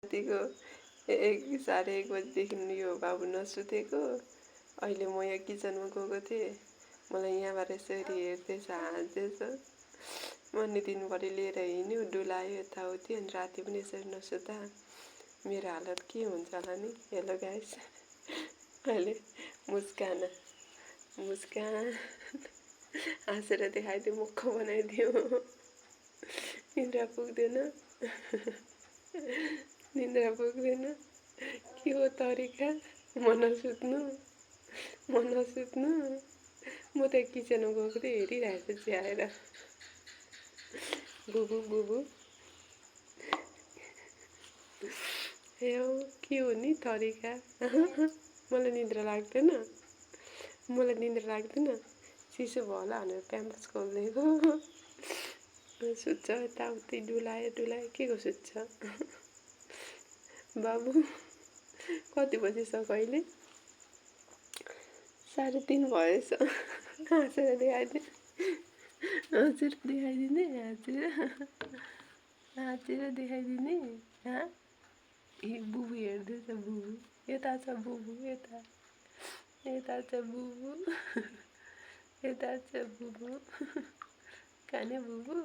रातिको 1 बजीदेखि यो बाबु नसुतेको। अहिले म यहाँ किचनमा गएको थिएँ, मलाई यहाँबाट यसरी हेर्दैछ, हाँस्दैछ। म अनि दिनभरि लिएर हिँड्यो, डुलायो यताउति, अनि राति पनि यसरी नसुत्दा मेरो हालत के हुन्छ होला नि। हेलो गाइस, अहिले मुस्कान हाँसेर देखाइदियो, मुख बनाइदियो। निन्द्रा पुग्दैन, निन्द्रा पुग्दैन, के हो तरिका? म नसुत्नु। म त किचनमा गएको थिएँ, हेरिरहेको छु आएर। बुबु ए के हो नि तरिका? मलाई निन्द्रा लाग्दैन, चिसो भयो होला भनेर प्याम्पर्स खोलिदिएको। सुत्छ यताउति, डुलायो के को सुत्छ? बाबु कति बजिसक्यो अहिले? 3:30 भएछ। हाँसेर देखाइदिए, हाँसेर देखाइदिने। ए बुबु हेर्दैछ, बुबु यता छ, बुबु यता छ, बुबु यता छ, बुबु खाने बुबु।